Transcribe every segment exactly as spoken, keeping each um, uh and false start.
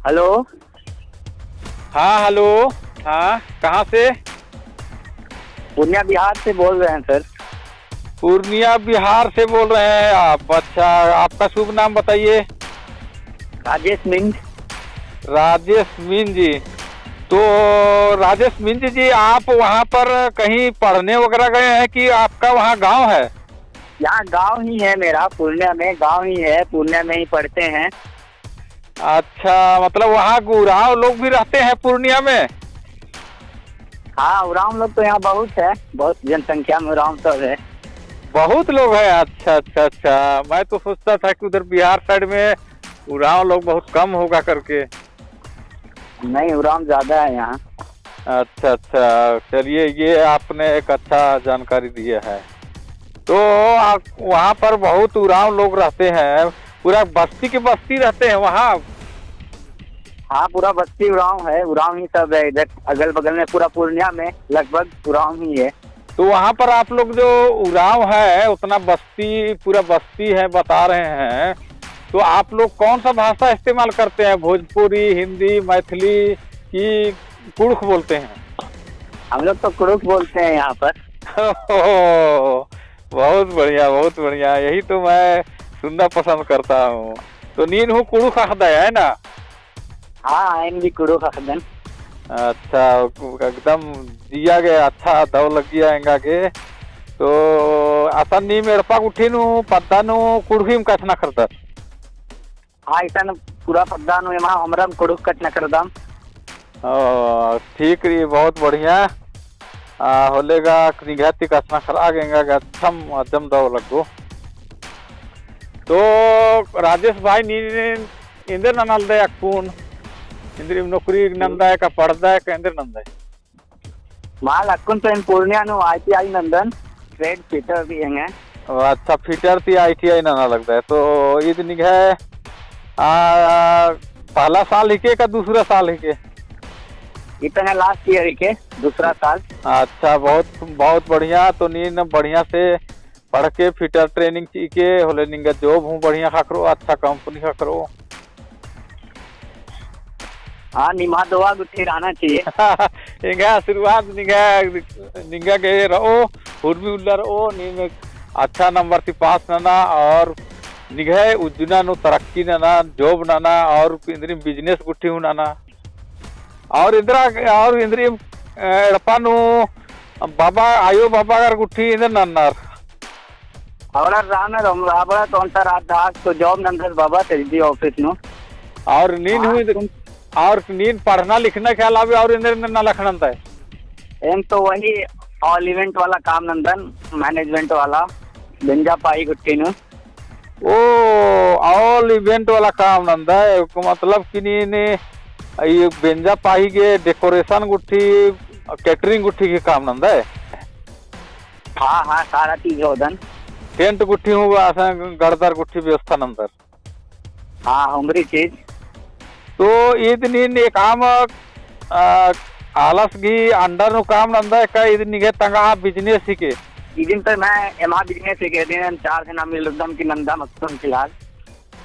हेलो। हाँ, हेलो। हाँ, कहाँ से? पूर्णिया, बिहार से बोल रहे हैं, सर। पूर्णिया, बिहार से बोल रहे हैं आप। अच्छा, आपका शुभ नाम बताइए। राजेश मिंज। राजेश मिंज जी। तो राजेश मिंज जी, आप वहाँ पर कहीं पढ़ने वगैरह गए हैं कि आपका वहाँ गांव है? यहाँ गांव ही है मेरा, पूर्णिया में गांव ही है, पूर्णिया में ही पढ़ते हैं। अच्छा, मतलब वहाँ उराँव लोग भी रहते हैं पूर्णिया में? हाँ, उराँव लोग तो यहाँ बहुत है, बहुत जनसंख्या में उराँव सब है। बहुत लोग हैं, अच्छा, अच्छा, अच्छा। मैं तो सोचता था कि उधर बिहार side में उराँव लोग बहुत कम होगा करके। नहीं, उराँव ज्यादा है यहाँ। अच्छा, अच्छा, चलिए, ये आपने एक अच्छा जानकारी दिया है। तो आप, वहाँ पर बहुत उराँव लोग रहते हैं, पूरा बस्ती के बस्ती रहते हैं वहाँ? हाँ, पूरा बस्ती उराँव है, उराँव ही सब है इधर, अगल बगल में पूरा पूर्णिया में लगभग उराँव ही है। तो वहाँ पर आप लोग जो उराँव है, उतना बस्ती, पूरा बस्ती है बता रहे हैं, तो आप लोग कौन सा भाषा इस्तेमाल करते हैं? भोजपुरी, हिंदी, मैथिली कि कुड़ुख बोलते हैं? हम लोग तो कुड़ुख बोलते हैं यहाँ पर। बहुत बढ़िया, बहुत बढ़िया, यही तो मैं सुनना पसंद करता हूँ। तो नीन हूँ कुड़ुख अख़दय, है ना? हाँ, एन भी कुड़ुख अख़दन। अच्छा, एकदम जिया गे अच्छा दव लग्गिया एंगा गे। तो असन नीम एड़पा गुट्ठी नू, पद्दा नू कुड़ुखिम कछनखरदर? हाँ, इसन पूरा पद्दा नू एमा हमरम कुड़ुख कछनखरदम। ओ, ठीक रई, बहुत बढ़िया। आ, होले गा निंग्है ती कछनखरआ गे एंगा गे अच्छम अजम दव लग्गो। तो राजेश भाई, नीन एन्देर ननालदय अक्कुन? एन्देर नौकरी नंदय का पढ़दय का एन्देर नंदय? माल अक्कुन तो एन पूर्णिया नू ITI नंदन, trade fitter ती एंगा। ओ, अच्छा, fitter ती ITI नना लगदय। तो ईद निंग्है, आ, पहला साल हिके का दूसरा साल हिके? इतना last year हिके, दूसरा साल। अच्छा, बहुत, बहुत बढ़िया। तो नीन बढ़िया से पढ़ के fitter training चिके होले निंगा job हूँ बढ़िया ख़क्खरो, अच्छा company ख़क्खरो। हाँ, निम्हा दुआ गुट्ठी रहना चाहिए। एंगा आशीर्वाद निंगा, निंगा गे रओ, उर्मी उल्ला रओ, नीम अच्छा number ती pass नना और निंग्है उज्जना नू तरक्की नना, job नना और एन्देरिम business गुट्ठी हूँ नना। और एन्देरा, और एन्देरिम, अ, एड़पा नू बाबा, आयो बाबागर गुट्ठी एन्देर नन्नर? अबड़ा रानर, अबड़ा तो ओन्टा रात दास तो job नंदस बाबा तेजदी office नू। और नीन हाँ, हूँ, तुम और नीन पढ़ना लिखना के अलावे और एन्देर नना लखनंदय? एन तो वही all event वाला काम नंदन, management वाला, बेंजा पाही गुट्ठी नू। ओ, all event वाला काम नंदय, मतलब कि नीन ई बेंजा पाही गे decoration गुट्ठी, catering गुट्ठी के काम नंदय? हाँ, हाँ, सारा चीज होदन। Tent गुट्ठी हूँ, असन गड़दर गुट्ठी व्यवस्था नंदर। हाँ, उमरी चीज। तो ईद नीन एकअम, आ, आलस गही under नू काम नंदय का ईद निंग्है तंगआ business हिके? इदिन तो मैं एम्हा business हिके, इदिन चार जना मिलदम की नंदम अक्कुन फिलहाल।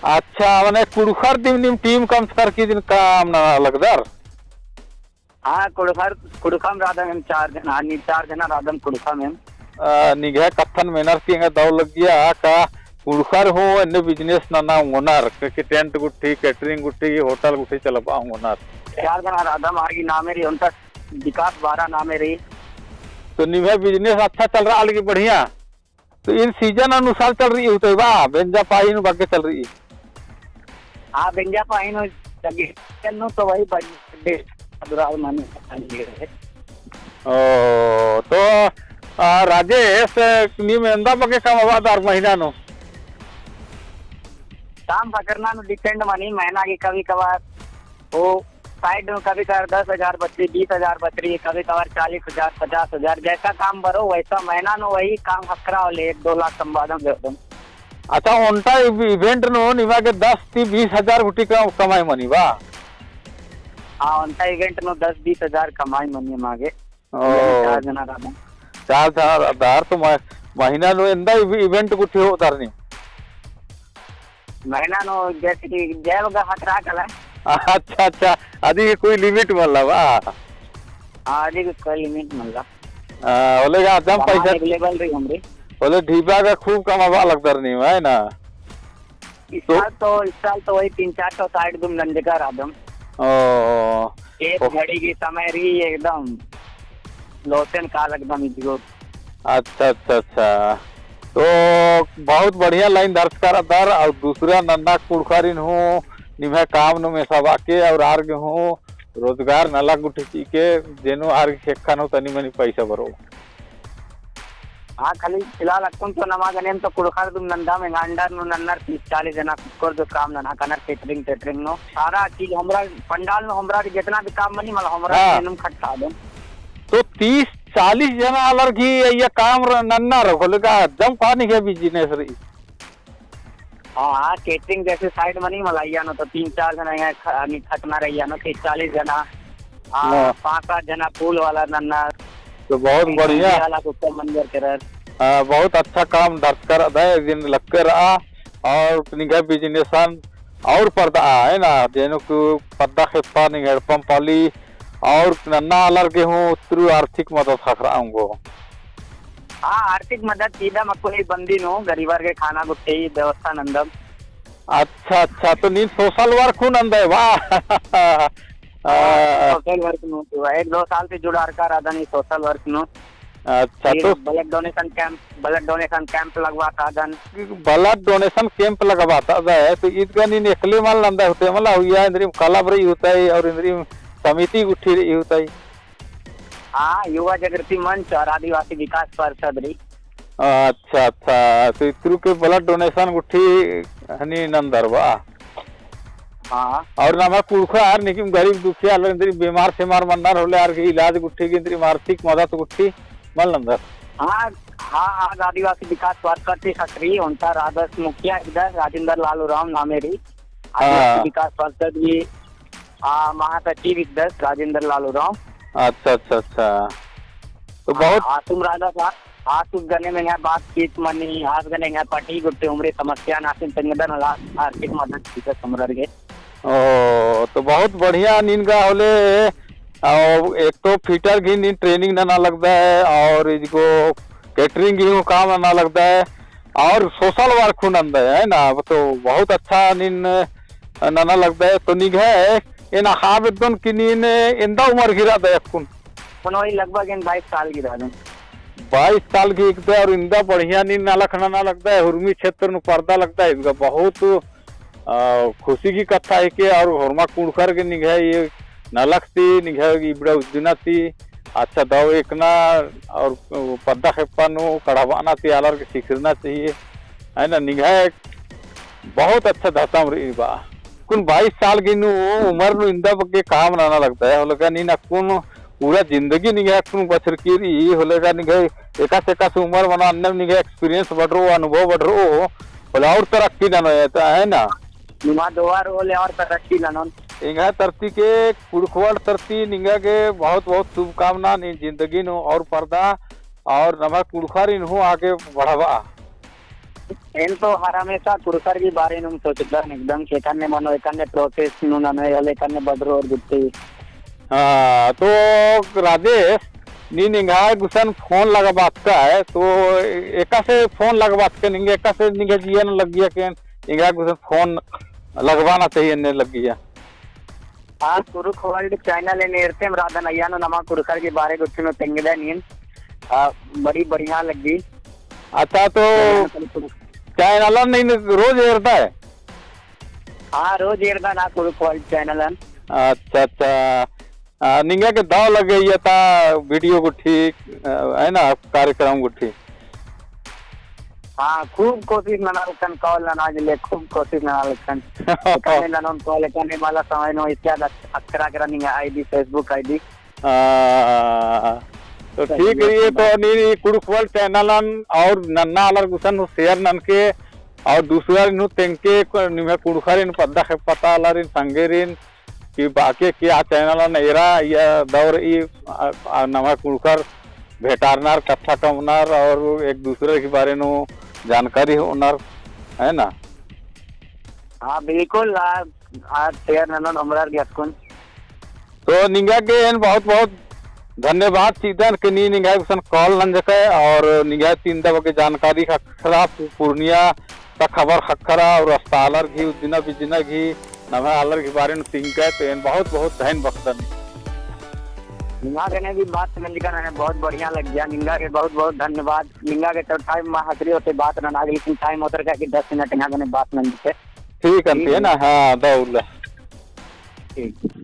अच्छा, मने कुँड़ुख़र दिम नीम team कमचकर की इदिन काम नना लगदर? हाँ, कुँड़ुख़र, कुँड़ुख़म रअदम एम चार जना, हाँ, नी चार जना रअदम कुँड़ुख़म एम। आ, निंग्है कत्थन मेनर की एंगा दव लग्गिया का कुँड़ुख़र हूँ एन्ने business नना ओंगनर, कि tent गुट्ठी, catering गुट्ठी, hotel गुट्ठी चलबआ ओंगनर। चार जना रअदम आगी नामे रई, ओन्टा विकास बारा नामे रई। तो निम्है business अच्छा चलरआ लगी बढ़िया? तो इन season अनुसार चलरई होतई बा, बेंजा पाही नू बग्गे चलरई। हाँ, बेंजा पाही नू लग्गी, season नू तो वही बग्गे दुराल माने। ओ, तो, आ, राजेश, नीम एन्दा बग्गे कमबअदर महीना नू? काम पकड़ना नू depend मनी, महीना की कभी कभार ओ side में कभी कभार दस हजार बचरी, बीस हजार बचरी, कभी कभार चालीस हजार, पचास हजार, जैसा काम बरो वैसा। महीना नू वही काम हकरा होले एक दो लाख कमबअदम एकदम। अच्छा, ओन्टा इव-, event नू निमा गे दस ती बीस हजार गुट्ठी का कमाई मनी बा? हाँ, ओन्टा event नू दस बीस हजार कमाई मनी एमा गे। ओ। चार जना रअदम। चार जना रअदर तो म-, महीना नू एन्दा इव-, event गुट्ठी होअदर नीम? महीना नू जैसे कि जय बग्गे हकरा कला। अच्छा, अच्छा। अदी के कोई limit मल्ला बा? हाँ, अदी के कोई limit मल्ला। आ, होले का जम सामान पैसा available रई हमरे। होले ढिबा का खूब कमाबआ लगदर नीम, है ना? इस तो साल तो, इस साल तो वही तीन चार ठो site दुम नंजका रअदम। ओ, खेत ओ। घड़ी की समय रई एकदम लोचन काल एकदम इजगो। अच्छा, अच्छा, अच्छा। तो बहुत बढ़िया line धरचका रअदर, और दूसरा नन्ना कुँड़ुख़ारिन हूँ निम्है काम नू मेसाबआ के और आर गे हूँ रोजगार नलख गुट्ठी चिके, जेनु आर गे ख़ेक्खा नू तनी मनी पैसा बरओ। हाँ, खाली फिलहाल अक्कुन तो नमा गनेम तो कुँड़ुख़र दुम नंदम, एंगा under नू नन्नर तीस चालीस जना कुक्कोर जो काम नना कनर catering टेटरिंग नू। सारा चीज हमरा पंडाल नू हमरा गे जेतना भी काम मनी मला हमरा हाँ। एनुम खटकादम। तो तीस चालीस जना आलर की ये काम र-, नन्नर होले का जम पानी के business रई। हाँ, हाँ, catering जैसे site मनी मला अइय्या नू तो तीन चार जना एंगा ख-, आदमी खटना रई अइय्या नू, तीस चालीस जना। हाँ, हाँ। पाँच सात जना फूल वाला नन्ना। तो बहुत बढ़िया। वाला कुक्का मंजर केरर। हाँ, बहुत अच्छा काम धरचका रअदय, एक दिन लक्कर आ, और निंग्है business अन और परदआ, है ना, जेनु कु पद्दा खेप्पा निंग्है एड़पम पाली, और नन्ना आलर गे हूँ उतरू आर्थिक मदद ख़क्खरआ ओंगो। हाँ, आर्थिक मदद चिदम अक्कुन बंदी नू, गरीबर गे खाना गुट्ठी व्यवस्था नंदम। अच्छा, अच्छा, तो नीन social work हूँ नंदय बा? हाँ, आ, social work नू, एक दो साल से जुड़ारका रअदन ई social work नू। अच्छा, फिर तो blood donation camp, blood donation camp लगवातादन। Blood donation camp लगवातादय, तो ईद गा नीन एकले मल नंदय होतय, मला हुइया इन्द्रिम club रई होतय और इन्द्रिम समिति गुट्ठी रई होतय। हाँ, युवा जागृति मंच और आदिवासी विकास परिषद रई। अच्छा, अच्छा। तो इतरू के blood donation गुट्ठी हनी नंदर बा? हाँ। और नमा कुँड़ुख़र निकिम गरीब दुखिया आलर इन्द्रिम बीमार सेमार मन्नर होले आर गे इलाज गुट्ठी गे इन्द्रिम आर्थिक मदद गुट्ठी मल नंदर? हाँ, हाँ, आज आदिवासी विकास परिषद ती ख़क्खरी, ओन्टा राजस मुखिया इदर राजेंद्र लाल उराँव नामे रई। हाँ। आदिवासी विकास परिषद भी आ, महासचिव इदस राजेंद्र लाल उराँव। अच्छा, अच्छा, अच्छा। तो आ, बहुत आसुम राजा सा, आसुम गने में यहाँ बातचीत मनी, आस गने यहाँ पार्टी गुट्टे उमरे समस्या नासिन तंगदन ला आर्थिक मदद चिदस हमरर गे। ओ, तो बहुत बढ़िया नीन गा होले, और एक तो fitter गे नीन training नना लगदय, और इजगो catering गे हूँ काम नना लगदय, और social work हूँ नंदय, है ना? तो बहुत अच्छा नीन नना लगदय, तो निंग्है एन अख़आ बेद्दन कि नीन एन्दा उमर गही रअदय अक्कुन? अक्कुन वही लगभग एन बाईस साल गही रअदन। बाईस साल गही हिकदय और एन्दा बढ़िया नीन नलख नना लगदय, हुरमी क्षेत्र नू परदा लगदय, इदगा बहुत, अ, खुशी गही कत्था हिके और होरमा कुँड़ुख़र गे निंग्है ई नलख ती, निंग्है इबड़ा उज्जना ती, अच्छा दव एकना और पद्दा खेप्पा नू कड़हबाना ती आलर गे सिखरना चाहिए, है ना? निंग्है बहुत अच्छा धसम रई बा। अक्कुन बाईस साल गही नू उमर नू एन्दा बग्गे काम नना लगदय, होले का नीन अक्कुन पूरा जिंदगी निंग्है अक्कुन बछरकी रई, होले का निंग्है एकासे एकासे उमर मनो अन्नेम निंग्है experience बढ़रओ, अनुभव बढ़रओ, होले और तरक्की ननो, है ना? निमा दुआ रओ होले और तरक्की ननोन। एंग्है तरती के कुँड़ुख़ World तरती निंगा गे बहुत बहुत शुभकामना, नीन जिंदगी नू और परदा और नमा कुँड़ुख़ारिन हूँ आगे बढ़ाबआ। एन तो हर हमेशा कुँड़ुख़र की बारे नू सोचदन एकदम के एकाने मनो एकाने process नू ननो होले एकाने बढ़रओ और गुट्ठी। हाँ, तो राजेश, नीन एंग्है गुसन phone लगबाचकय, तो एकासे phone लगबाचकय, निंग्है एकासे निंग्है जियन लग्गिया के एंग्है गुसन phone लगबाना चाहिए एन्ने लग्गिया। हाँ, कुँड़ुख़ World channel एन एरतेम रअदन अइय्या नू नमा कुँड़ुख़र की बारे गुट्ठी नू तेंगदय नीन। आ, बड़ी बढ़िया लग्गी। अच्छा, तो channel नीन रोज एरदय? हाँ, रोज एरदन ना कुँड़ुख़ World channel अन। अच्छा, अच्छा। आ, निंगा के दव लग्गिया ता video गुट्ठी, आ, है ना, कार्यक्रम गुट्ठी। हाँ, खूब कोशिश नना लक्कन, call नना जिले, खूब कोशिश नना लक्कन। एकाने ननोन call, एकाने मला समय नू इत्याद अक-, अक्करा करा निंगा ID, Facebook ID। आ, तो ठीक रई, तो नीन ई कुँड़ुख़ World channel अन और नन्ना आलर गुसन share ननके और दूसरारिन हूँ तेंगके, निम्है कुँड़ुख़ारिन पद्दा खेप्पा ता आलारिन संगेरिन कि बाके कि आ channel अन एरा, या दव रई, आ, आ, नमा कुँड़ुख़र भेंटारनर, कत्था कमनर और एक दूसरे के बारे नू जानकारी होनर, है ना? हाँ, बिल्कुल, आ, आ share ननोन हमरार गे अक्कुन। तो निंगा गे एन बहुत बहुत धन्यवाद चिअदन कि नीन निंगा गुसन call नंजकय और निंगा तिंदा बग्गे जानकारी ख़क्खरा, पू-, पूर्णिया ता खबर ख़क्खरा और अस्तालर गही उज्जना बिज्जना गही नम्है आलर गही बारे नू तिंकय, तो एन बहुत बहुत धैन बअदन। निंगा गने भी बात नंजकन बहुत बढ़िया लग्गिया। निंगा गे बहुत बहुत धन्यवाद। निंगा गे तो time मा ख़क्खरी होते बात नना गे, लेकिन time होतर का कि दस minute निंगा गने बात नंजकय। ठीक अन्ती है ना? हाँ, दव उल्ला। ठीक।